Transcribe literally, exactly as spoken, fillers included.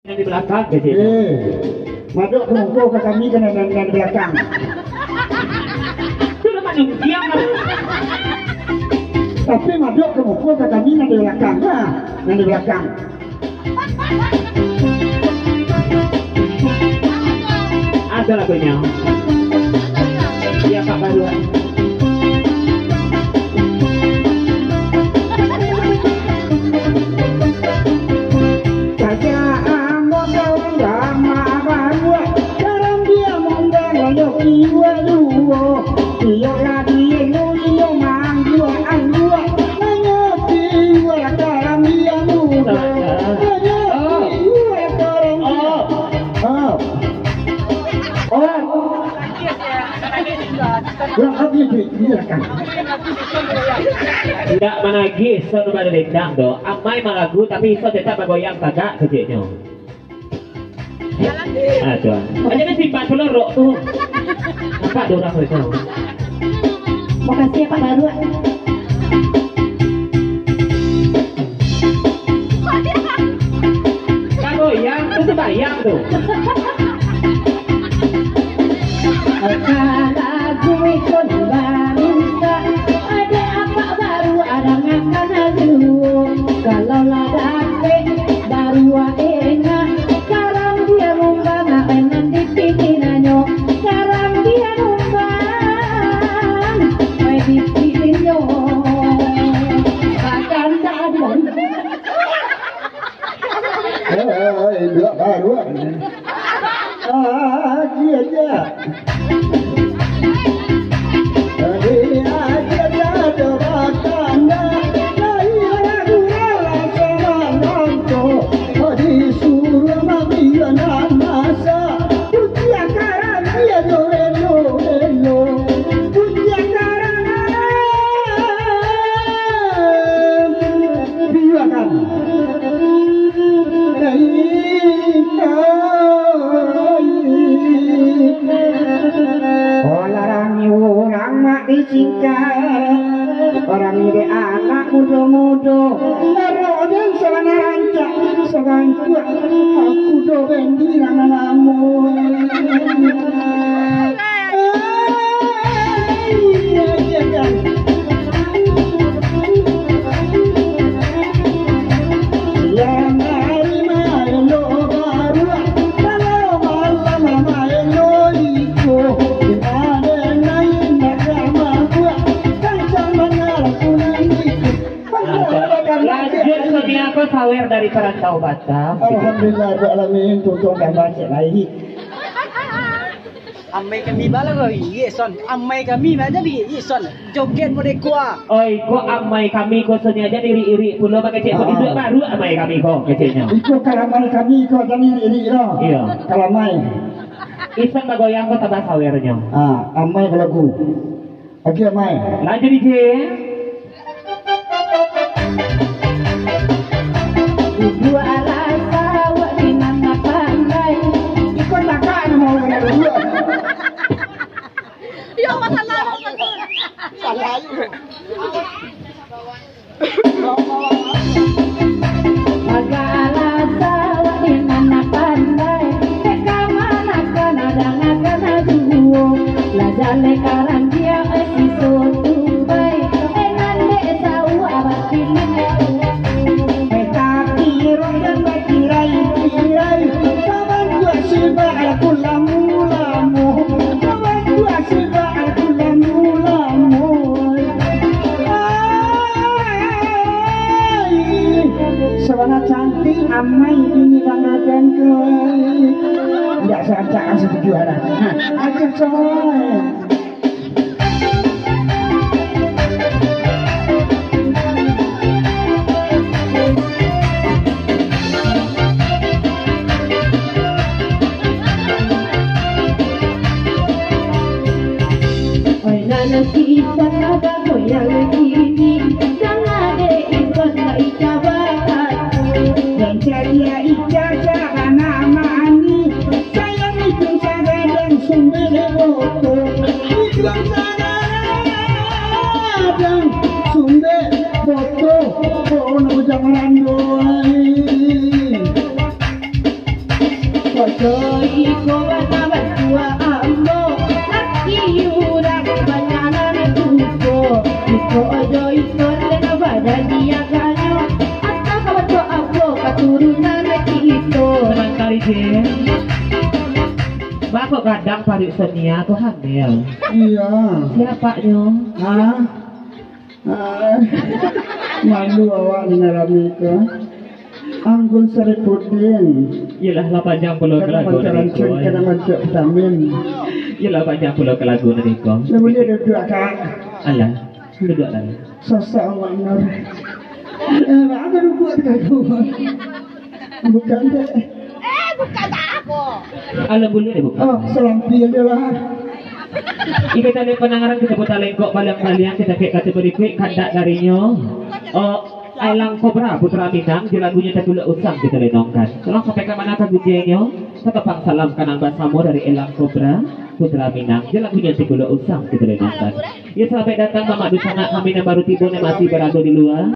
Nan di balakang, kecek. Eh, madok ka muko ka kami ka nan, nan, nan di balakang. Tu lah manungkiang lah. Tapi madok ka muko ka kami nan di balakang, nah, nan di balakang. Ado lagunyo. Iyo, Pak Baruak. Kajaan ambo kawan lamo baruak, karambia mungganyo kiwa duo. Iyo lah dienu iyo mangguak-angguak, hanyo kiwa karambia mudo. Hanyo kiwa karambia. Oh. Oh. Kurang agiah, Cik. Iya, kan. Indak managih, Son, bada dendam doh. Amai malagu, tapi Son tetap bagoyang tagak keceknyo. Ah, tuan. Aja ni simpan pulo rok tu. Nampak dek urang mereka. Makasih ya, Pak Baruak. Bagoyang tu, sembahyang tu. Ka lagu ikon bamintak, adek apak baru adangakan dulu. Kalau lah dapek baru enak, karambia mumbang, ai nan dipilihnyo, karambia mumbang, ai dipilihnyo. Akan tak ada. Eh, eh, eh, induak baruak. Aji aja. Aji aja ado batanda, lahia gurau rasa manantu, disuruah mabianan masa, pujian karambia jo elo-elo, pujian karambia. Biakan. Orang urang mak disingkar, orang ni dek anak mudo-mudo, orang den sabana rancak, sabangkuak, aku do bendi namo-namo. Lanjut, Sonia ko sawer dari Parantau Batam. Alhamdulillah, Rabbil Alamin, tuntun gambar cek lain. Amai kami bala ko, iya, Son. Amai kami banyak lagi, iya, Son. Joget model ko, ah. Oi, ko amai kami ko, Sonia aja irik-irik pulo, pakai cek ko. Ah. Induak baruak amai kami ko, keceknyo. Iko kalamai kami ko, jadi irik-irik lo. Iya. Kalamai. Isan bagoyang ko tambah sawernyo. Ah, amai balagu. Oke, amai. Lanjut, D J. Bubuak rasa awak di nan pandai. Iko takak namo urang dulu. Ya Allah, salah. Salah, ayo. Bagak rasa awak di nan pandai, dek kamanakan, dangakan juo. Lah jaleh karambia, eh, siso tubai, eh, nan dek sauak bapilu. Eh, tapi roh dan bakirai-kirai, saban juo sibak aku lamu-lamu, saban juo sibak aku lamu-lamu. Ai, sabana cantik amai ini banggakan ko. Ndak sarancak ang satuju hara. Aja coy. Oi, nan kisah bagoyang kini, jangan dek ikan ka ica bakat. Dan cari ica cara nama ni, sayang itu sagadang sumber boto. Itu sagadang sumber boto, bono jangan doi. Ojo iko bana batua ambo, laki urang banyak nan duko. Iko ojo iko leno badan dia kanyo, atau ka batua ambo katurunan kito. Tenang kali, Jin. Bako gadang paruik Sonia tu hamil. Iya. Siapaknyo? Hah? Ah, malu awak danga rami ko. Anggun Saripudin. Iyolah, lah panjang pulo ka lagu nan iko. Kada mancak vitamin. Iyolah, panjang pulo ka lagu nan iko. Lah, buliah duduak, Kak? Alah, duduak lah. Sasak awak Nur. Eh, baa duduak tu, Kak? Bukan, dek. Eh, bukan tak apa. Alah, buliah deh, bukan. Oh, salampi aja lah. Iko tadi pandangaran kito Puta Lengkok baliang-baliang, kito kek kata barikuik, kandak darinyo. Oh, Elang Kobra Putra Minang, jo lagunyo Tagulak Usang kito lenongkan. Tolong sampai ka mana ka gujenyo, tatapang salam kanang basamo dari Elang Kobra Putra Minang, jo lagunyo Tagulak Usang kito lenongkan. Ya, selamat datang Mamak Dunsanak kami nan baru tibo, nan masih barado di lua.